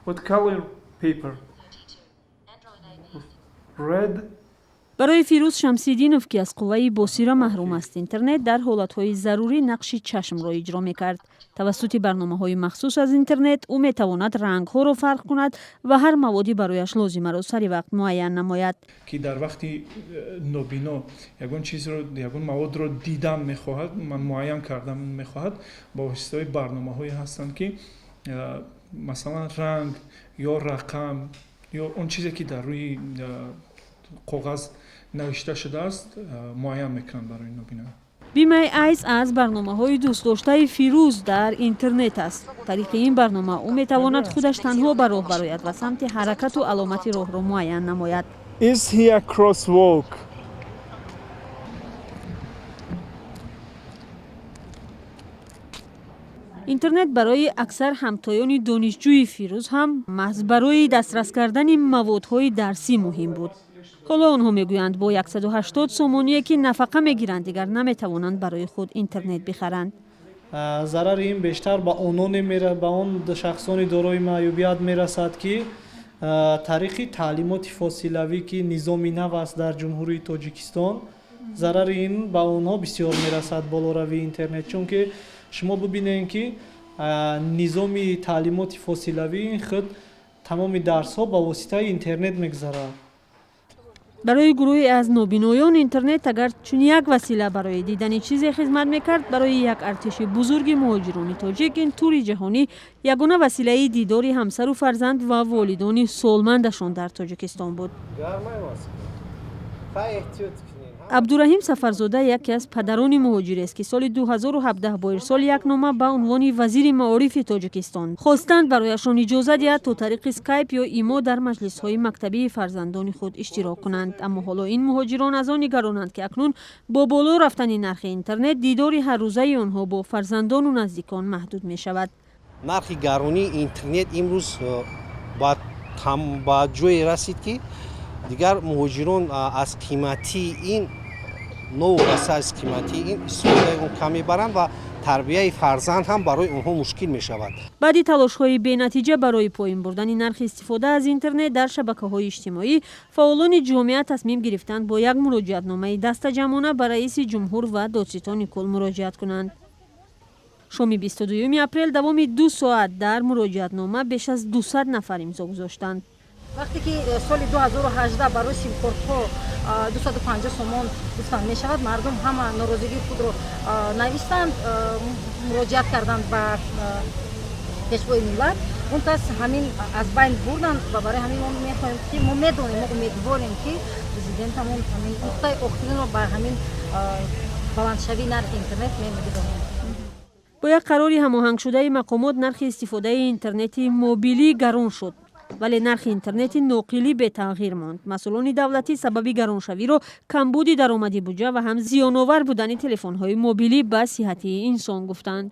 What color paper? Red. Барои Фирӯз Шамсиддинов, ки аз қувваи босира маҳрум аст, интернет дар ҳолатҳои зарурӣ нақши чашмро иҷро мекард. Тавассути барномаҳои махсус аз интернет ӯ метавонад рангҳоро фарқ кунад ва ҳар маводи барояш лозимаро сари вақт муайян намояд. Ки дар вақти нобино ягон чизро, ягон маводро дидан мехоҳад, ман муайян кардан мехоҳад, ба воситаҳои барномаҳое ҳастанд, ки масалан ранг ё рақам ё он чизе, ки дар рӯи коғаз навишта шудааст, муайян мекунанд барои нобино. Be My Eyes аз барномаҳои дӯстдоштаи Фирӯз дар интернет аст. Тариқи ин барнома ӯ метавонад худаш танҳо ба роҳ барояд ва самти ҳаракату аломати роҳро муайян намояд. Is here crosswalk? Интернет барои аксар ҳамтоёни донишҷӯи Фирӯз ҳам маҳз барои дастрас кардани маводҳои дарсӣ муҳим буд. Ҳоло онҳо мегӯянд, бо 180 сомоние, ки нафақа мегиранд, дигар наметавонанд барои худ интернет бихаранд. Зарари ин бештар ба ононе, ба он шахсони дорои маъюбият мерасад, ки тариқи таълимоти фосилавӣ, ки низоми нав аст дар Ҷумҳурии Тоҷикистон, зарари ин ба онҳо бисёр мерасад, болоравии интернет, чунки шумо бибинед, ки низоми таълимоти фосилавӣ худ тамоми дарсҳо ба воситаи интернет мегузарад. Барои гурӯҳе аз нобиноён интернет агар чун як васила барои дидани чизе хизмат мекард, барои як артиши бузурги муҳоҷирони тоҷик ин тури ҷаҳонӣ ягона василаи дидори ҳамсару фарзанд ва волидони солмандашон дар Тоҷикистон буд. Абдураҳим Сафарзода яке аз падарони муҳоҷирест, ки соли 2017 бо ирсоли як нома ба унвони вазири маорифи Тоҷикистон хостанд барояшон иҷоза диҳад, то тариқи скайп ё имо дар маҷлисҳои мактабии фарзандони худ иштирок кунанд. Аммо ҳоло ин муҳоҷирон аз он нигаронанд, ки акнун бо боло рафтани нархи интернет дидори ҳаррӯзаи онҳо бо фарзандону наздикон маҳдуд мешавад. Нархи гаронии интернет имрӯз ба ҷое расид, ки дигар муҳоҷирон аз қиматии ин, новобаста аз қиматии ин, истифодаи он кам мебаранд ва тарбияи фарзанд ҳам барои онҳо мушкил мешавад. Баъди талошҳои бенатиҷа барои поин бурдани нархи истифода аз интернет дар шабакаҳои иҷтимоӣ, фаъолони ҷомеа тасмим гирифтанд бо як муроҷиатномаи дастаҷамъона ба раиси ҷумҳур ва додситони кул муроҷиат кунанд. Шоми 22 апрел давоми 2 соат дар муроҷиатнома беш аз 200 нафар имзо гузоштанд. Вақте ки соли 2018 барои симкортҳо 250 сомон гуфтанд мешавад, мардум ҳама норозигии худро навистанд, муроҷиат карданд ба Пешвои миллат, он кас ҳамин аз байн бурданд. Ва барои ҳамин мо мехоҳем, ки мо медонем, мо умедворем, ки президентамон ҳамин нуқтаи охиринро ба ҳамин баландшавии нархи интернет мегузоранд. Бо як қарори ҳамоҳангшудаи мақомот нархи истифодаи интернети мобилӣ гарон шуд, вале нархи интернети ноқилӣ бетағйир монд. Масъулони давлатӣ сабаби гароншавиро камбуди даромади буҷа ва ҳам зиёновар будани телефонҳои мобилӣ ба сиҳатии инсон гуфтанд.